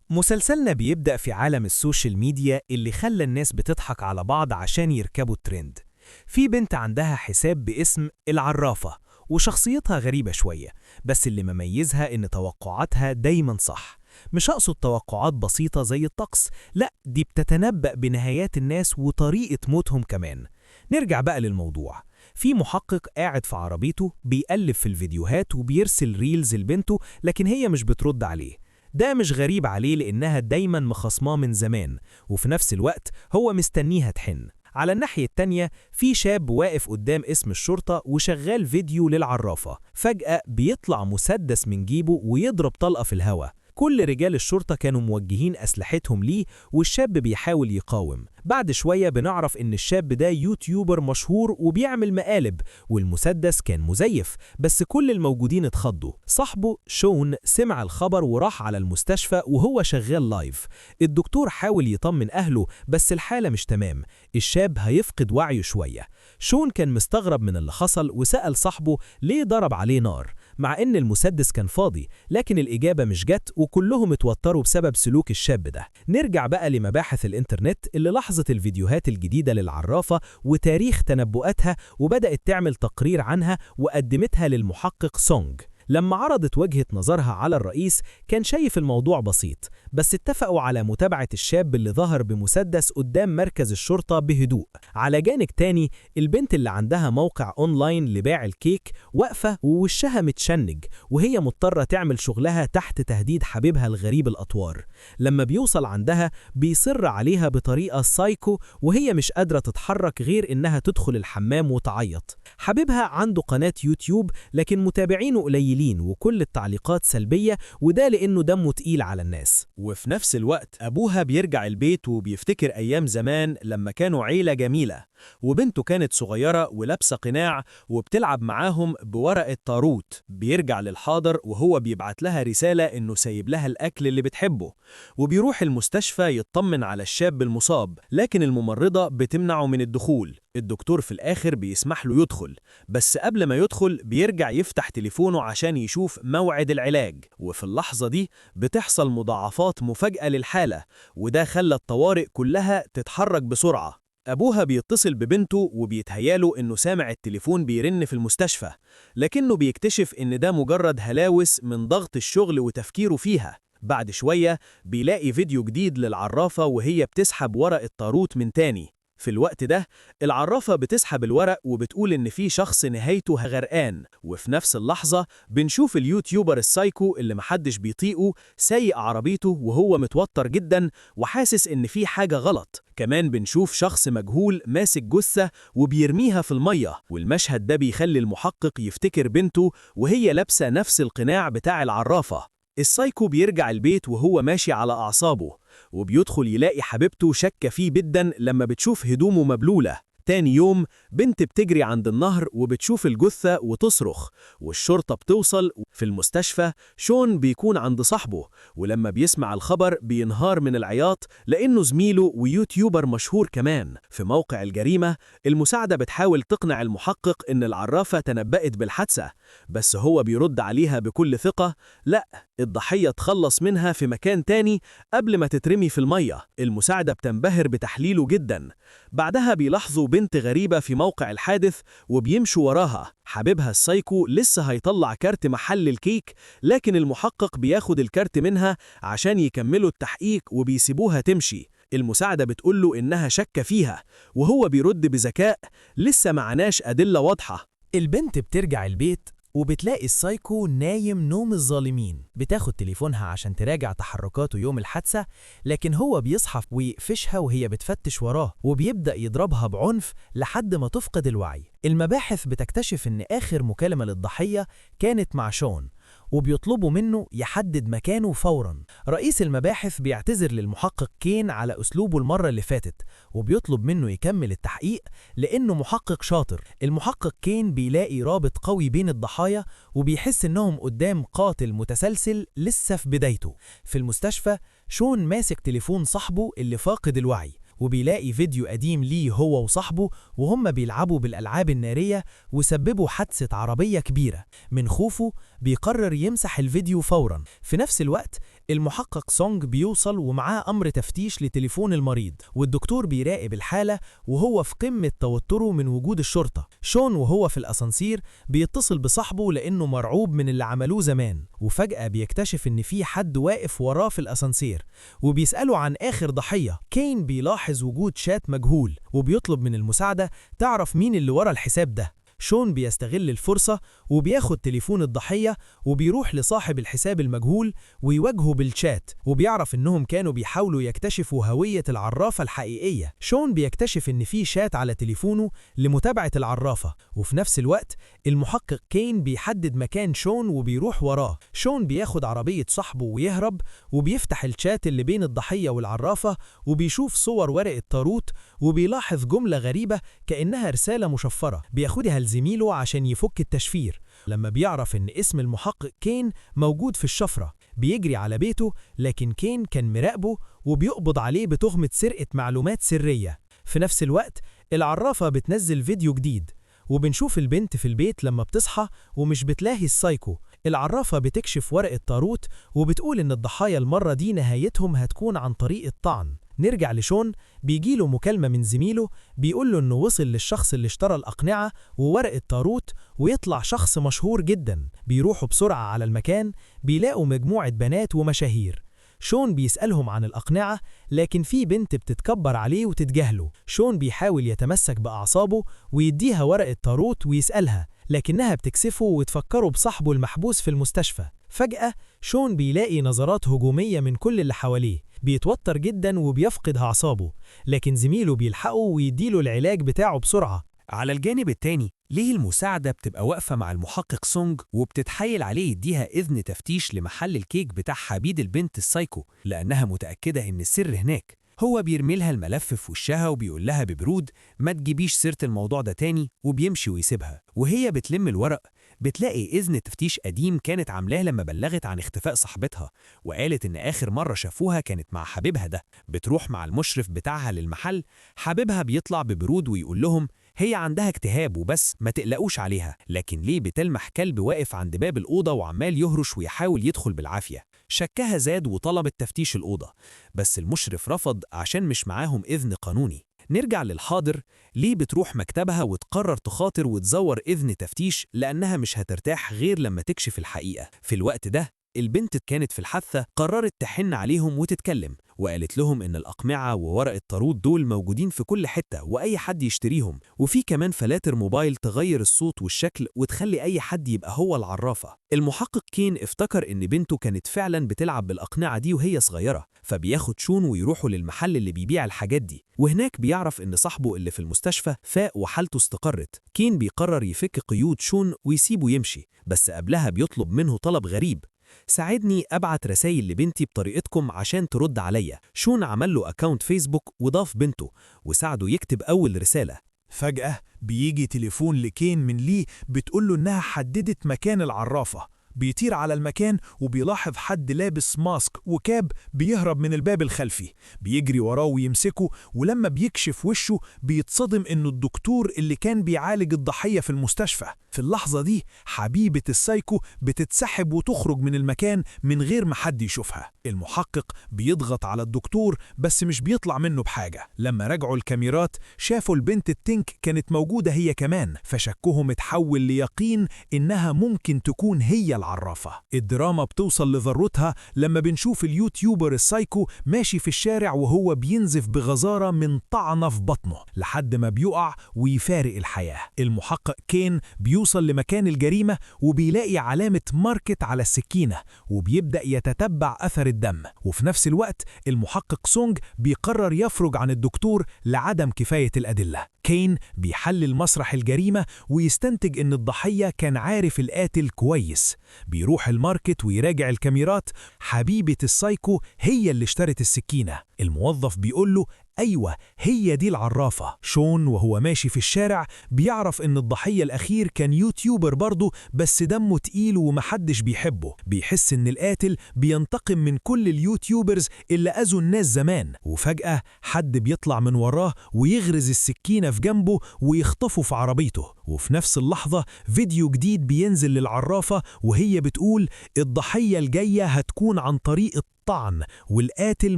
مسلسلنا بيبدأ في عالم ال social media اللي خلى الناس بتضحك على بعض عشان يركبوا الترند. في بنت عندها حساب باسم العرافة، وشخصيتها غريبة شوية، بس اللي مميزها إن توقعاتها دايما صح. مش أقصد توقعات بسيطة زي الطقس، لا، دي بتتنبأ بنهايات الناس وطريقة موتهم كمان. نرجع بقى للموضوع. في محقق قاعد في عربيته بيقلب في الفيديوهات وبيرسل reels لبنته، لكن هي مش بترد عليه. ده مش غريب عليه لأنها دايما مخصماه من زمان، وفي نفس الوقت هو مستنيها تحن. على الناحية التانية في شاب واقف قدام قسم الشرطة وشغال فيديو للعرافة. فجأة بيطلع مسدس من جيبه ويضرب طلقة في الهواء. كل رجال الشرطة كانوا موجهين أسلحتهم ليه، والشاب بيحاول يقاوم. بعد شوية بنعرف إن الشاب ده YouTuber مشهور وبيعمل مقالب، والمسدس كان مزيف، بس كل الموجودين اتخضوا. صاحبه شون سمع الخبر وراح على المستشفى وهو شغال live. الدكتور حاول يطمن أهله، بس الحالة مش تمام، الشاب هيفقد وعيه شوية. شون كان مستغرب من اللي حصل وسأل صاحبه ليه ضرب عليه نار مع إن المسدس كان فاضي، لكن الإجابة مش جت وكلهم اتوتروا بسبب سلوك الشاب ده. نرجع بقى لمباحث الإنترنت اللي لاحظت الفيديوهات الجديدة للعرافة وتاريخ تنبؤاتها، وبدأت تعمل تقرير عنها وقدمتها للمحقق سونج. لما عرضت وجهة نظرها على الرئيس كان شايف الموضوع بسيط، بس اتفقوا على متابعة الشاب اللي ظهر بمسدس قدام مركز الشرطة بهدوء. على جانب تاني، البنت اللي عندها موقع أونلاين لبيع الكيك واقفة ووشها متشنج، وهي مضطرة تعمل شغلها تحت تهديد حبيبها الغريب الأطوار. لما بيوصل عندها بيصر عليها بطريقة سايكو، وهي مش قادرة تتحرك غير إنها تدخل الحمام وتعيط. حبيبها عنده قناة يوتيوب، لكن متابعينه قليلين وكل التعليقات سلبية، وده لأنه دمه تقيل على الناس. وفي نفس الوقت أبوها بيرجع البيت وبيفتكر أيام زمان لما كانوا عيلة جميلة، وبنته كانت صغيرة ولابسة قناع وبتلعب معاهم بورقة طاروت. بيرجع للحاضر وهو بيبعت لها رسالة إنه سايب لها الأكل اللي بتحبه، وبيروح المستشفى يطمن على الشاب المصاب، لكن الممرضة بتمنعه من الدخول. الدكتور في الآخر بيسمح له يدخل، بس قبل ما يدخل بيرجع يفتح تليفونه عشان يشوف موعد العلاج. وفي اللحظة دي بتحصل مضاعفات مفاجأة للحالة، وده خلى الطوارئ كلها تتحرك بسرعة. أبوها بيتصل ببنته وبيتهياله إنه سامع التليفون بيرن في المستشفى، لكنه بيكتشف إن ده مجرد هلاوس من ضغط الشغل وتفكيره فيها. بعد شوية بيلاقي فيديو جديد للعرافة وهي بتسحب ورق الطاروت من تاني. في الوقت ده العرافة بتسحب الورق وبتقول إن في شخص نهايته غرقان، وفي نفس اللحظة بنشوف ال YouTuber ال psycho اللي محدش بيطيقه سايق عربيته وهو متوتر جدا وحاسس إن في حاجة غلط. كمان بنشوف شخص مجهول ماسك جثة وبيرميها في المية، والمشهد ده بيخلي المحقق يفتكر بنته وهي لابسة نفس القناع بتاع العرافة. السايكو بيرجع البيت وهو ماشي على أعصابه، وبيدخل يلاقي حبيبته شاكة فيه جدا لما بتشوف هدومه مبلولة. تاني يوم بنت بتجري عند النهر وبتشوف الجثة وتصرخ، والشرطة بتوصل. في المستشفى شون بيكون عند صاحبه، ولما بيسمع الخبر بينهار من العياط لأنه زميله و YouTuber مشهور كمان. في موقع الجريمة المساعدة بتحاول تقنع المحقق إن العرافة تنبأت بالحادثة، بس هو بيرد عليها بكل ثقة: لا، الضحية تخلص منها في مكان تاني قبل ما تترمي في المية. المساعدة بتنبهر بتحليله جدا. بعدها بيلاحظوا بنت غريبة في موقع الحادث وبيمشوا وراها. حبيبها السايكو لسه هيطلع كارت محل الكيك، لكن المحقق بياخد الكارت منها عشان يكملوا التحقيق وبيسيبوها تمشي. المساعدة بتقوله إنها شاكة فيها، وهو بيرد بذكاء: لسه معناش أدلة واضحة. البنت بترجع البيت وبتلاقي السايكو نايم نوم الظالمين. بتاخد تليفونها عشان تراجع تحركاته يوم الحادثة، لكن هو بيصحى ويقفشها وهي بتفتش وراه، وبيبدأ يضربها بعنف لحد ما تفقد الوعي. المباحث بتكتشف إن آخر مكالمة للضحية كانت مع شون، وبيطلبوا منه يحدد مكانه فوراً. رئيس المباحث بيعتذر للمحقق كين على أسلوبه المرة اللي فاتت، وبيطلب منه يكمل التحقيق لأنه محقق شاطر. المحقق كين بيلاقي رابط قوي بين الضحايا، وبيحس إنهم قدام قاتل متسلسل لسه في بدايته. في المستشفى شون ماسك تليفون صاحبه اللي فاقد الوعي، وبيلاقي فيديو قديم ليه هو وصاحبه وهم بيلعبوا بالألعاب النارية وسببوا حادثة عربية كبيرة. من خوفه بيقرر يمسح الفيديو فورا. في نفس الوقت المحقق سونج بيوصل ومعاه أمر تفتيش لتليفون المريض، والدكتور بيراقب الحالة وهو في قمة توتره من وجود الشرطة. شون وهو في الأسانسير بيتصل بصاحبه لأنه مرعوب من اللي عملوه زمان، وفجأة بيكتشف إن في حد واقف وراه في الأسانسير وبيسأله عن آخر ضحية. كين بيلاحظ وجود شات مجهول وبيطلب من المساعدة تعرف مين اللي ورا الحساب ده. شون بيستغل الفرصة وبياخد تليفون الضحية وبيروح لصاحب الحساب المجهول ويواجهه بالشات، وبيعرف إنهم كانوا بيحاولوا يكتشفوا هوية العرافة الحقيقية. شون بيكتشف إن في شات على تليفونه لمتابعة العرافة، وفي نفس الوقت المحقق كين بيحدد مكان شون وبيروح وراه. شون بياخد عربية صاحبه ويهرب، وبيفتح الشات اللي بين الضحية والعرافة وبيشوف صور ورقة تاروت، وبيلاحظ جملة غريبة كأنها رسالة مشفرة بياخدها لزميله عشان يفك التشفير. لما بيعرف إن اسم المحقق كين موجود في الشفرة بيجري على بيته، لكن كين كان مراقبه وبيقبض عليه بتهمة سرقة معلومات سرية. في نفس الوقت العرافة بتنزل فيديو جديد، وبنشوف البنت في البيت لما بتصحى ومش بتلاهي السايكو. العرافة بتكشف ورقة تاروت وبتقول إن الضحايا المرة دي نهايتهم هتكون عن طريق الطعن. نرجع لشون، بيجيله مكالمة من زميله بيقوله إنه وصل للشخص اللي اشترى الأقنعة وورقة تاروت، ويطلع شخص مشهور جدا. بيروحوا بسرعة على المكان، بيلاقوا مجموعة بنات ومشاهير. شون بيسألهم عن الأقنعة، لكن في بنت بتتكبر عليه وتتجاهله. شون بيحاول يتمسك بأعصابه ويديها ورقة تاروت ويسألها، لكنها بتكسفه وتفكره بصاحبه المحبوس في المستشفى. فجأة شون بيلاقي نظرات هجومية من كل اللي حواليه، بيتوتر جدا وبيفقد أعصابه، لكن زميله بيلحقه ويديله العلاج بتاعه بسرعة. على الجانب التاني ليه المساعدة بتبقى واقفة مع المحقق سونج وبتتحايل عليه يديها إذن تفتيش لمحل الكيك بتاع حبيب البنت السايكو، لأنها متأكدة إن السر هناك. هو بيرمي لها الملف في وشها وبيقول لها ببرود ما تجيبيش سيرة الموضوع ده تاني، وبيمشي ويسيبها. وهي بتلم الورق بتلاقي إذن تفتيش قديم كانت عاملاه لما بلغت عن اختفاء صاحبتها، وقالت إن آخر مرة شافوها كانت مع حبيبها ده. بتروح مع المشرف بتاعها للمحل، حبيبها بيطلع ببرود ويقول لهم هي عندها اكتئاب وبس، ما تقلقوش عليها. لكن ليه بتلمح كلب واقف عند باب الأوضة وعمال يهرش ويحاول يدخل بالعافية. شكها زاد وطلبت تفتيش الأوضة، بس المشرف رفض عشان مش معاهم إذن قانوني. نرجع للحاضر، ليه بتروح مكتبها وتقرر تخاطر وتزور إذن تفتيش لأنها مش هترتاح غير لما تكشف الحقيقة. في الوقت ده البنت كانت في الحادثة قررت تحن عليهم وتتكلم، وقالت لهم إن الأقمعة وورق الطارود دول موجودين في كل حتة وأي حد يشتريهم، وفي كمان فلاتر موبايل تغير الصوت والشكل وتخلي أي حد يبقى هو العرافة. المحقق كين افتكر إن بنته كانت فعلا بتلعب بالأقنعة دي وهي صغيرة، فبياخد شون ويروحوا للمحل اللي بيبيع الحاجات دي، وهناك بيعرف إن صاحبه اللي في المستشفى فاق وحالته استقرت. كين بيقرر يفك قيود شون ويسيبه يمشي، بس قبلها بيطلب منه طلب غريب: ساعدني أبعت رسائل لبنتي بطريقتكم عشان ترد عليا. شون عمل له account فيسبوك وضاف بنته وساعده يكتب أول رسالة. فجأة بيجي تليفون لكين من ليه بتقوله إنها حددت مكان العرافة. بيطير على المكان وبيلاحظ حد لابس mask وكاب بيهرب من الباب الخلفي، بيجري وراه ويمسكه، ولما بيكشف وشه بيتصدم إنه الدكتور اللي كان بيعالج الضحية في المستشفى. في اللحظة دي حبيبة السايكو بتتسحب وتخرج من المكان من غير ما حد يشوفها. المحقق بيضغط على الدكتور بس مش بيطلع منه بحاجة. لما رجعوا الكاميرات شافوا البنت التنك كانت موجودة هي كمان، فشكهم اتحول ليقين إنها ممكن تكون هي العرافة. الدراما بتوصل لذروتها لما بنشوف ال YouTuber ال psycho ماشي في الشارع وهو بينزف بغزارة من طعنة في بطنه لحد ما بيقع ويفارق الحياة. المحقق كين بيوصل لمكان الجريمة وبيلاقي علامة ماركت على السكينة وبيبدأ يتتبع أثر الدم. وفي نفس الوقت المحقق سونج بيقرر يفرج عن الدكتور لعدم كفاية الأدلة. كين بيحلل مسرح الجريمة ويستنتج إن الضحية كان عارف القاتل كويس. بيروح الماركت ويراجع الكاميرات، حبيبة السايكو هي اللي اشترت السكينة. الموظف بيقوله أيوة هي دي العرافة. شون وهو ماشي في الشارع بيعرف إن الضحية الأخير كان YouTuber برضه بس دمه تقيل ومحدش بيحبه. بيحس إن القاتل بينتقم من كل ال YouTubers اللي أذوا الناس زمان، وفجأة حد بيطلع من وراه ويغرز السكينة في جنبه ويخطفه في عربيته. وفي نفس اللحظة فيديو جديد بينزل للعرافة وهي بتقول الضحية الجاية هتكون عن طريق الطعن. الطعن، والقاتل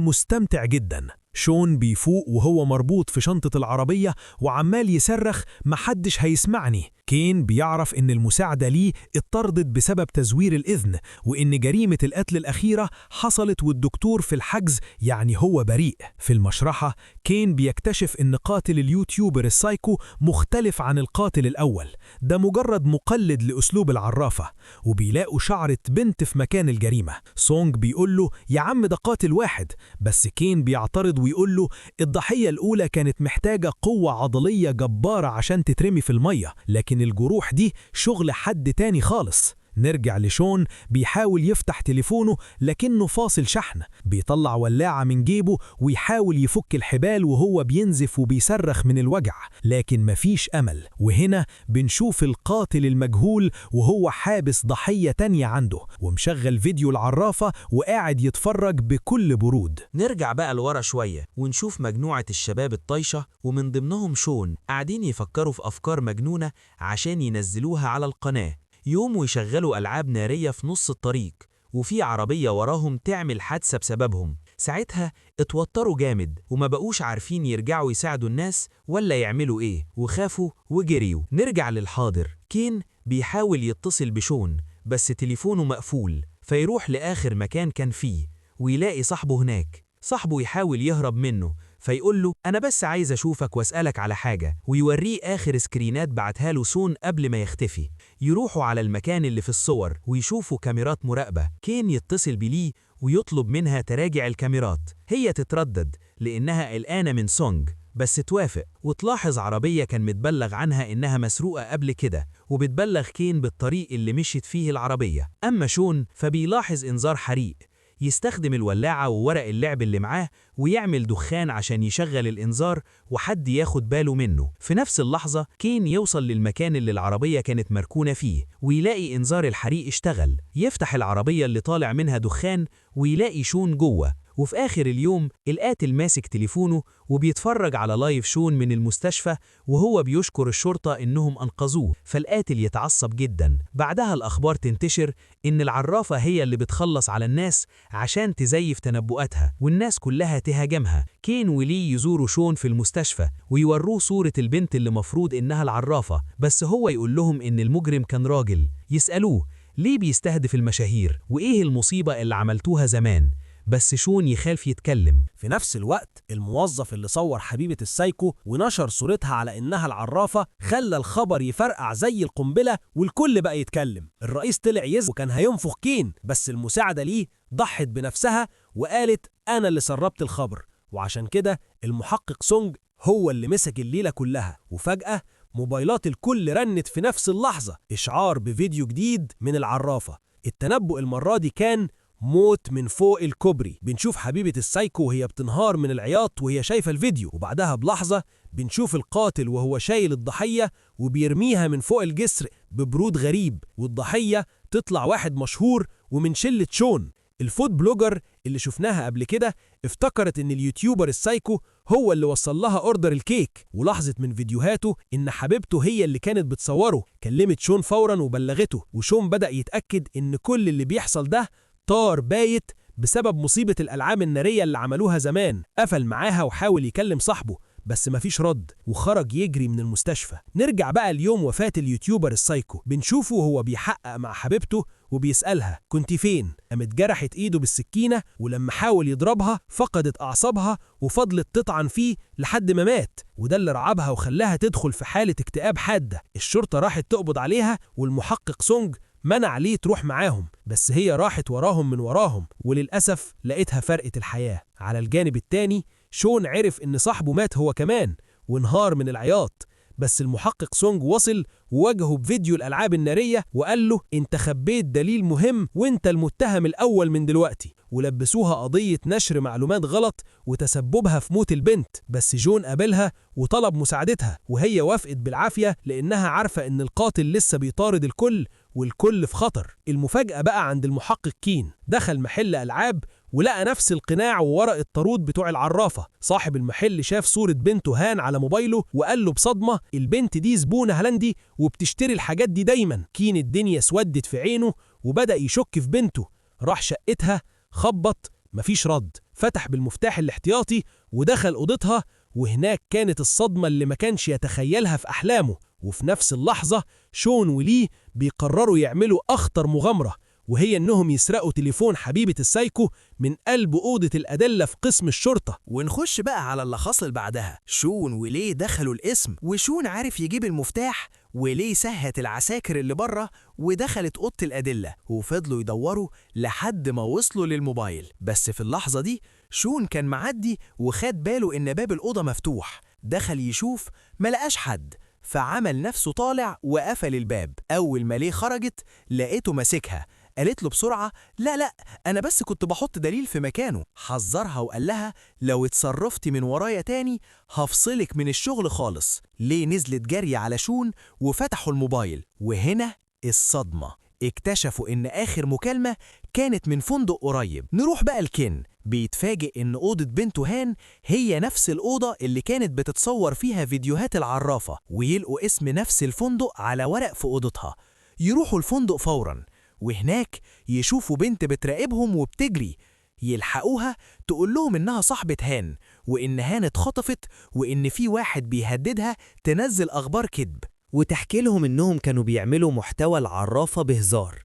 مستمتع جدا. شون بيفوق وهو مربوط في شنطة العربية وعمال يصرخ محدش هيسمعني. كين بيعرف إن المساعدة ليه اتطردت بسبب تزوير الإذن، وإن جريمة القتل الأخيرة حصلت والدكتور في الحجز، يعني هو بريء. في المشرحة كين بيكتشف إن قاتل ال YouTuber ال psycho مختلف عن القاتل الأول، ده مجرد مقلد لأسلوب العرافة، وبيلاقوا شعرة بنت في مكان الجريمة. سونج بيقول له يا عم ده قاتل واحد، بس كين بيعترض ويقول له الضحية الأولى كانت محتاجة قوة عضلية جبارة عشان تترمي في المية، لكن الجروح دي شغل حد تاني خالص. نرجع لشون بيحاول يفتح تليفونه لكنه فاصل شحن، بيطلع ولاعة من جيبه ويحاول يفك الحبال وهو بينزف وبيصرخ من الوجع، لكن مفيش أمل. وهنا بنشوف القاتل المجهول وهو حابس ضحية تانية عنده، ومشغل فيديو العرافة وقاعد يتفرج بكل برود. نرجع بقى لورا شوية ونشوف مجموعة الشباب الطايشة ومن ضمنهم شون قاعدين يفكروا في أفكار مجنونة عشان ينزلوها على القناة. يقوموا يشغلوا ألعاب نارية في نص الطريق، وفي عربية وراهم تعمل حادثة بسببهم. ساعتها اتوتروا جامد وما بقوش عارفين يرجعوا يساعدوا الناس ولا يعملوا ايه، وخافوا وجريوا. نرجع للحاضر، كين بيحاول يتصل بشون بس تليفونه مقفول، فيروح لآخر مكان كان فيه ويلاقي صاحبه هناك. صاحبه يحاول يهرب منه فيقول له أنا بس عايز أشوفك وأسألك على حاجة، ويوريه آخر سكرينات بعتها له سون قبل ما يختفي. يروحوا على المكان اللي في الصور ويشوفوا كاميرات مراقبة. كين يتصل بلي ويطلب منها تراجع الكاميرات، هي تتردد لأنها قلقانة من سونج، بس توافق، وتلاحظ عربية كان متبلغ عنها إنها مسروقة قبل كده، وبتبلغ كين بالطريق اللي مشيت فيه العربية. أما شون فبيلاحظ إنذار حريق، يستخدم الولاعة وورق اللعب اللي معاه ويعمل دخان عشان يشغل الإنذار وحد ياخد باله منه. في نفس اللحظة كين يوصل للمكان اللي العربية كانت مركونة فيه ويلاقي إنذار الحريق اشتغل. يفتح العربية اللي طالع منها دخان ويلاقي شون جوه. وفي آخر اليوم القاتل ماسك تليفونه وبيتفرج على live شون من المستشفى وهو بيشكر الشرطة إنهم أنقذوه، فالقاتل يتعصب جدا. بعدها الأخبار تنتشر إن العرافة هي اللي بتخلص على الناس عشان تزيف تنبؤاتها، والناس كلها تهاجمها. كين ولي يزوروا شون في المستشفى ويوروه صورة البنت اللي مفروض إنها العرافة، بس هو يقول لهم إن المجرم كان راجل. يسألوه ليه بيستهدف المشاهير وإيه المصيبة اللي عملتوها زمان، بس شون يخاف يتكلم. في نفس الوقت الموظف اللي صور حبيبة السايكو ونشر صورتها على إنها العرافة خلى الخبر يفرقع زي القنبلة والكل بقى يتكلم. الرئيس طلع يزعق وكان هينفخ كين، بس المساعدة ليه ضحت بنفسها وقالت أنا اللي سربت الخبر، وعشان كده المحقق سونج هو اللي مسك الليلة كلها. وفجأة موبايلات الكل رنت في نفس اللحظة إشعار بفيديو جديد من العرافة. التنبؤ المرة دي كان موت من فوق الكوبري. بنشوف حبيبة السايكو وهي بتنهار من العياط وهي شايفة الفيديو، وبعدها بلحظة بنشوف القاتل وهو شايل الضحية وبيرميها من فوق الجسر ببرود غريب، والضحية تطلع واحد مشهور ومن شلة شون. ال food blogger اللي شفناها قبل كده افتكرت ان ال YouTuber ال psycho هو اللي وصل لها order الكيك، ولاحظت من فيديوهاته ان حبيبته هي اللي كانت بتصوره. كلمت شون فورا وبلغته، وشون بدأ يتأكد ان كل اللي بيحصل ده طار بايت بسبب مصيبة الألعاب النارية اللي عملوها زمان. قفل معاها وحاول يكلم صاحبه بس مفيش رد، وخرج يجري من المستشفى. نرجع بقى ليوم وفاة ال YouTuber ال psycho. بنشوفه وهو بيحقق مع حبيبته وبيسألها كنت فين؟ قامت جرحت ايده بالسكينة، ولما حاول يضربها فقدت أعصابها وفضلت تطعن فيه لحد ما مات، وده اللي رعبها وخلاها تدخل في حالة اكتئاب حادة. الشرطة راحت تقبض عليها، والمحقق سونج منع ليه تروح معاهم، بس هي راحت وراهم من وراهم، وللأسف لقيتها فرقة الحياة. على الجانب التاني شون عرف إن صاحبه مات هو كمان وانهار من العياط، بس المحقق سونج وصل وواجهه بفيديو الألعاب النارية وقال له انت خبيت دليل مهم وانت المتهم الأول من دلوقتي، ولبسوها قضية نشر معلومات غلط وتسببها في موت البنت. بس جون قابلها وطلب مساعدتها، وهي وافقت بالعافية لأنها عارفة إن القاتل لسه بيطارد الكل والكل في خطر. المفاجأة بقى عند المحقق كين، دخل محل ألعاب ولقى نفس القناع وورق الطارود بتوع العرافة. صاحب المحل شاف صورة بنته هان على موبايله وقال له بصدمة البنت دي زبونة هولندي وبتشتري الحاجات دي دايما. كين الدنيا سودت في عينه وبدأ يشك في بنته، راح شقتها خبط مفيش رد. فتح بالمفتاح الاحتياطي ودخل أوضتها، وهناك كانت الصدمة اللي ما كانش يتخيلها في أحلامه. وفي نفس اللحظة شون وليه بيقرروا يعملوا أخطر مغامرة، وهي إنهم يسرقوا تليفون حبيبة السايكو من قلب أوضة الأدلة في قسم الشرطة. ونخش بقى على اللي حصل بعدها. شون وليه دخلوا القسم، وشون عارف يجيب المفتاح، وليه سهت العساكر اللي بره ودخلت أوضة الأدلة، وفضلوا يدوروا لحد ما وصلوا للموبايل. بس في اللحظة دي شون كان معدي وخد باله إن باب الأوضة مفتوح، دخل يشوف ما لقاش حد، فعمل نفسه طالع وقفل الباب. أول ما ليه خرجت لقيته ماسكها، قالت له بسرعة لا لا أنا بس كنت بحط دليل في مكانه. حذرها وقال لها لو اتصرفتي من ورايا تاني هفصلك من الشغل خالص. ليه نزلت جري على شون وفتحوا الموبايل، وهنا الصدمة، اكتشفوا إن آخر مكالمة كانت من فندق قريب. نروح بقى لكين، بيتفاجئ إن أوضة بنته هان هي نفس الأوضة اللي كانت بتتصور فيها فيديوهات العرافة، ويلقوا اسم نفس الفندق على ورق في أوضتها. يروحوا الفندق فوراً، وهناك يشوفوا بنت بتراقبهم وبتجري، يلحقوها تقول لهم إنها صاحبة هان، وإن هان اتخطفت، وإن في واحد بيهددها تنزل أخبار كذب. وتحكي لهم إنهم كانوا بيعملوا محتوى العرافة بهزار،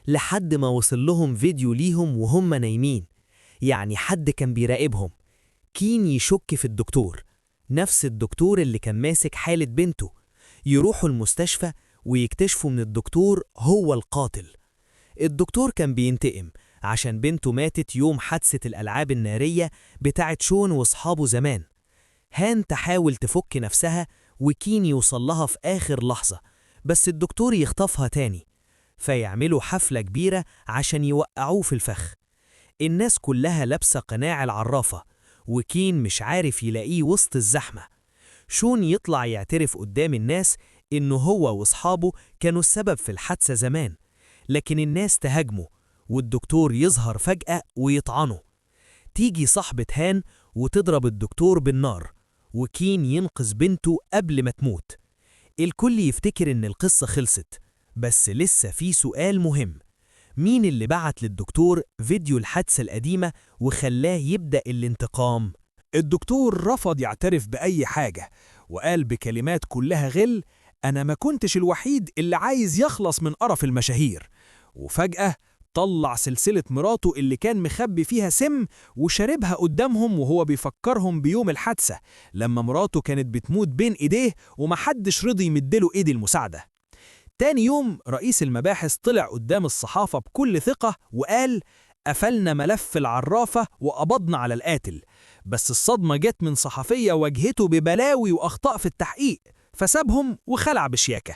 لحد ما وصل لهم فيديو ليهم وهم نايمين، يعني حد كان بيراقبهم. كين يشك في الدكتور، نفس الدكتور اللي كان ماسك حالة بنته. يروحوا المستشفى ويكتشفوا من الدكتور هو القاتل. الدكتور كان بينتقم عشان بنته ماتت يوم حادثة الألعاب النارية بتاعت شون وأصحابه زمان. هان تحاول تفك نفسها وكين يوصل لها في آخر لحظة، بس الدكتور يخطفها تاني، فيعملوا حفلة كبيرة عشان يوقعوه في الفخ. الناس كلها لابسة قناع العرافة، وكين مش عارف يلاقيه وسط الزحمة. شون يطلع يعترف قدام الناس إنه هو وأصحابه كانوا السبب في الحادثة زمان، لكن الناس تهاجمه، والدكتور يظهر فجأة ويطعنه. تيجي صاحبة هان وتضرب الدكتور بالنار، وكين ينقذ بنته قبل ما تموت. الكل يفتكر إن القصة خلصت، بس لسه في سؤال مهم: مين اللي بعت للدكتور فيديو الحادثة القديمة وخلاه يبدأ الانتقام؟ الدكتور رفض يعترف بأي حاجة، وقال بكلمات كلها غل: أنا ما كنتش الوحيد اللي عايز يخلص من قرف المشاهير. وفجأة طلع سلسلة مراته اللي كان مخبي فيها سم وشاربها قدامهم وهو بيفكرهم بيوم الحادثة لما مراته كانت بتموت بين إيديه ومحدش رضي يمدله إيد المساعدة. تاني يوم رئيس المباحث طلع قدام الصحافة بكل ثقة وقال: قفلنا ملف العرافة وقبضنا على القاتل. بس الصدمة جت من صحفية واجهته ببلاوي وأخطاء في التحقيق، فسابهم وخلع بشياكة.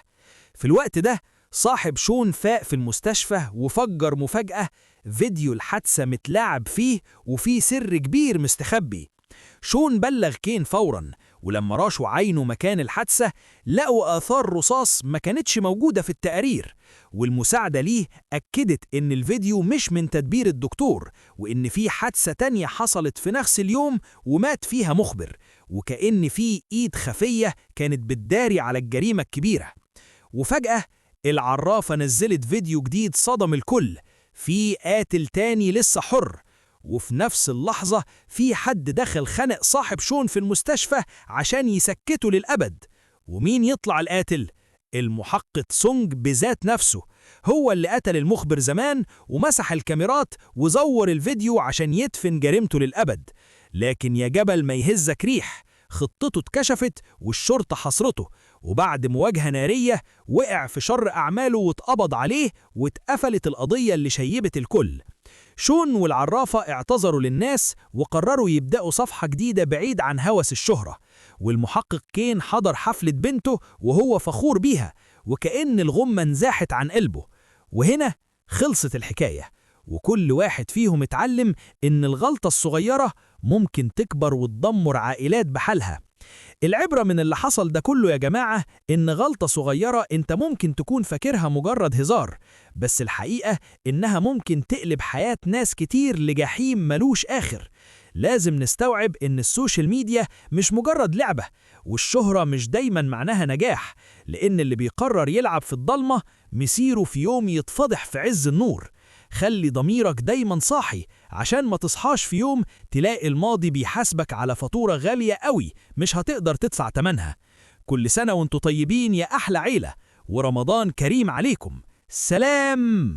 في الوقت ده صاحب شون فاق في المستشفى وفجر مفاجأة: فيديو الحادثة متلاعب فيه وفيه سر كبير مستخبي. شون بلغ كين فورا، ولما راشوا عينه مكان الحادثة لقوا آثار رصاص ما كانتش موجودة في التقارير، والمساعدة ليه أكدت إن الفيديو مش من تدبير الدكتور، وإن في حادثة تانية حصلت في نفس اليوم ومات فيها مخبر، وكأن في إيد خفية كانت بتداري على الجريمة الكبيرة. وفجأة العرافة نزلت فيديو جديد صدم الكل، في قاتل تاني لسه حر. وفي نفس اللحظة في حد دخل خنق صاحب شون في المستشفى عشان يسكته للأبد. ومين يطلع القاتل؟ المحقق سونج بذات نفسه، هو اللي قتل المخبر زمان ومسح الكاميرات وزور الفيديو عشان يدفن جريمته للأبد. لكن يا جبل ما يهزك ريح، خطته اتكشفت والشرطة حصرته، وبعد مواجهة نارية وقع في شر أعماله واتقبض عليه، واتقفلت القضية اللي شيبت الكل. شون والعرافة اعتذروا للناس وقرروا يبدأوا صفحة جديدة بعيد عن هوس الشهرة. والمحقق كين حضر حفلة بنته وهو فخور بيها، وكأن الغمة انزاحت عن قلبه. وهنا خلصت الحكاية، وكل واحد فيهم اتعلم إن الغلطة الصغيرة ممكن تكبر وتدمر عائلات بحالها. العبرة من اللي حصل ده كله يا جماعة إن غلطة صغيرة أنت ممكن تكون فاكرها مجرد هزار، بس الحقيقة إنها ممكن تقلب حياة ناس كتير لجحيم ملوش آخر. لازم نستوعب إن ال social media مش مجرد لعبة، والشهرة مش دايما معناها نجاح، لأن اللي بيقرر يلعب في الضلمة مسيره في يوم يتفضح في عز النور. خلي ضميرك دايما صاحي عشان ما تصحاش في يوم تلاقي الماضي بيحاسبك على فاتورة غالية قوي مش هتقدر تدفع تمنها. كل سنة وانتوا طيبين يا أحلى عيلة، ورمضان كريم عليكم. سلام.